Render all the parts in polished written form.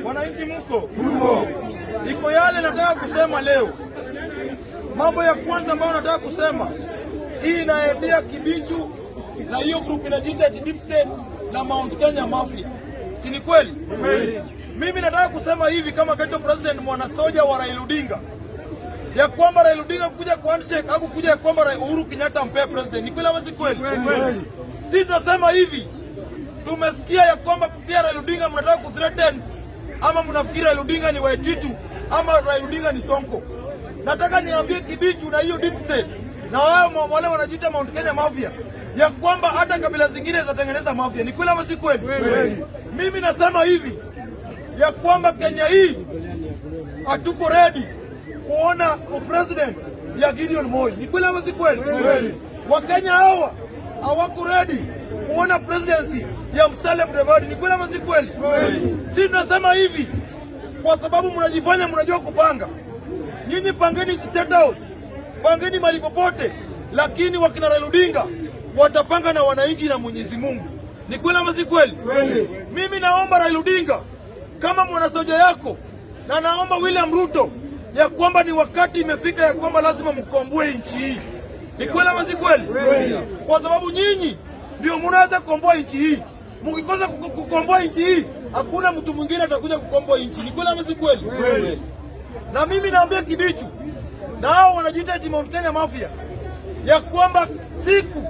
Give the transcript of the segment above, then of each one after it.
Wananchi muko? Iko yale nataka kusema leo. Mambo ya kwanza ambayo nataka kusema, hii inaendea Kibichu na hiyo group inajiita eti Deep State na Mount Kenya Mafia, si ni kweli? Mimi nataka kusema hivi kama Ghetto President, mwanasoja wa Raila Odinga, ya kwamba Raila Odinga kuja kwa handshake au kuja ya kwamba Uhuru Kenyatta mpee president, ni kweli ama si kweli? Si tunasema hivi, tumesikia ya kwamba pia Raila Odinga mnataka kuthreaten ama mnafikiri Raila Odinga ni Waititu ama Raila Odinga ni Sonko. Nataka niambie Kibichu na hiyo deep state na wao wale wanajiita Mount Kenya Mafia ya kwamba hata kabila zingine zitatengeneza mafia. Ni kweli ama si kweli? Mimi nasema hivi ya kwamba Kenya hii hatuko ready kuona president ya Gideon Moi. Ni kweli ama si kweli? Wakenya hawa hawako ready kuona presidency ya Musalia Mudavadi. Ni kweli ama si kweli? Si tunasema hivi kwa sababu mnajifanya mnajua kupanga. Nyinyi pangeni State House, pangeni mahali popote, lakini wakina Raila Odinga watapanga na wananchi na Mwenyezi Mungu. Ni kweli ama si kweli? Mimi naomba Raila Odinga kama mwanasoja yako, na naomba William Ruto ya kwamba ni wakati imefika ya kwamba lazima mkomboe nchi hii. Ni kweli ama si kweli? Kwa sababu nyinyi ndio mnaweza kukomboa nchi hii. Mkikosa kukomboa nchi hii, hakuna mtu mwingine atakuja kukomboa nchi. Ni kweli ama si kweli? Na mimi naambia Kibichu na hao wanajiita eti Mount Kenya Mafia ya kwamba siku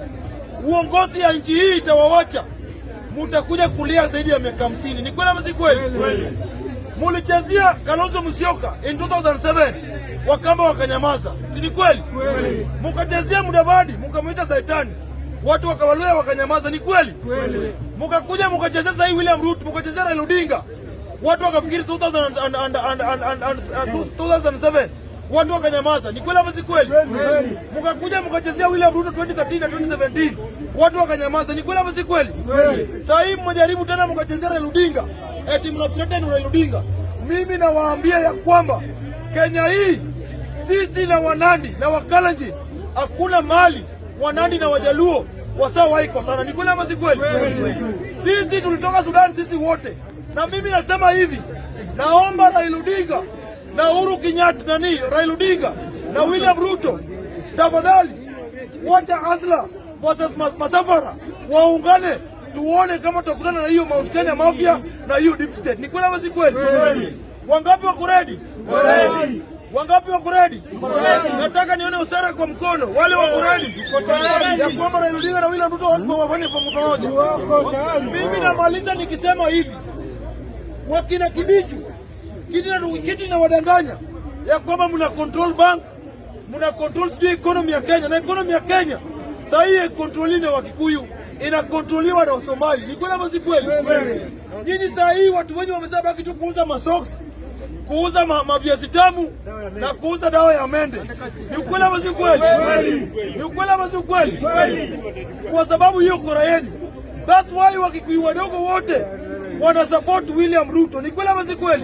uongozi ya nchi hii itawawacha, mutakuja kulia zaidi ya miaka 50. Ni kweli ama si kweli? Mulichezea Kalonzo Musyoka in 2007, Wakamba wakanyamaza, si ni kweli? Mukachezea Mudavadi, mukamwita saitani, watu wakawaluya wakanyamaza, ni kweli? Mukakuja mukachezea sahii William Ruto, mukachezea Raila Odinga, watu wakafikiri 2007, watu wakanyamaza, ni kweli ama si kweli? Mukakuja mukachezea William Ruto 2013 na 2017, watu wakanyamaza, ni kweli ama si kweli? Sasa hii mmejaribu tena mukachezea Raila Odinga, eti mna threaten Raila Odinga. Mimi nawaambia ya kwamba Kenya hii sisi na Wanandi na Wakalenjin hakuna mali Wanandi na Wajaluo wasawahi kosana. Ni kweli ama si kweli? Sisi tulitoka Sudan sisi wote, na mimi nasema hivi, naomba Raila Odinga na Uhuru Kenyatta, nani, Raila Odinga na William Ruto, tafadhali wacha hustler versus masafara waungane, tuone kama tutakutana na hiyo Mount Kenya Mafia na hiyo deep state. Ni kweli ama si kweli? Wangapi wako ready? Wangapi wako ready? Nataka nione usara kwa mkono. Wale wako ready ya kwamba Raila Odinga na William Ruto wafanye pamoja. Mimi namaliza nikisema hivi, wakina Kibichu, kitu inawadanganya ya kwamba mna control bank, mna control sijui economy ya Kenya, na economy ya Kenya saa hii control na Wakikuyu, inakontroliwa na Wasomali. Ni kweli ama si kweli? Nyinyi saa hii watu wengi wamesema baki tu kuuza masocks, kuuza maviazi tamu na kuuza dawa ya mende. Ni ukweli ama si kweli? Ni ukweli ama si ukweli? Kwa sababu hiyo kura yenu. That's why Wakikuyu wadogo wote wana support William Ruto. Ni kweli ama si kweli?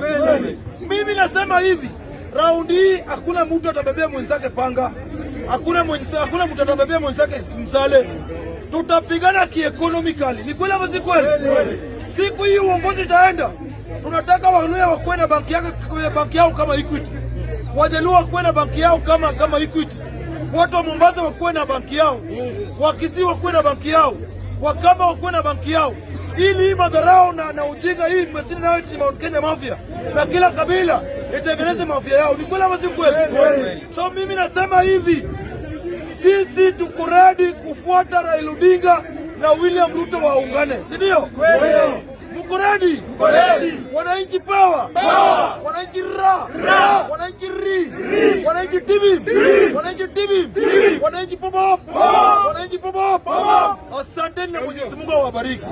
Mimi nasema hivi, raundi hii hakuna mtu atabebea mwenzake panga, hakuna mtu atabebea mwenzake msale. Tutapigana kieconomically. Ni kweli ama si kweli? Siku hii uongozi itaenda, tunataka Waluya wakuwe na banki yake, banki yao kama Equity, Wajaluo wakuwe na banki yao kama Equity, watu wa Mombasa wakuwe na banki yao, Wakisii wakuwe na banki yao, Wakamba wakuwe na banki yao, ili hii madharau na ujinga hii mmesini nayo eti Mount Kenya Mafia na kila kabila itengeneze mafia yao. Ni kweli ama si kweli? So mimi nasema hivi, sisi tuko ready kufuata Raila Odinga na William Ruto waungane, si ndio? Mko ready? Wananchi power! Wananchi ra! Wananchi ri! Wananchi TV! Wananchi TV! Wananchi pop! Wananchi pop! Asanteni na Mwenyezi Mungu awabariki.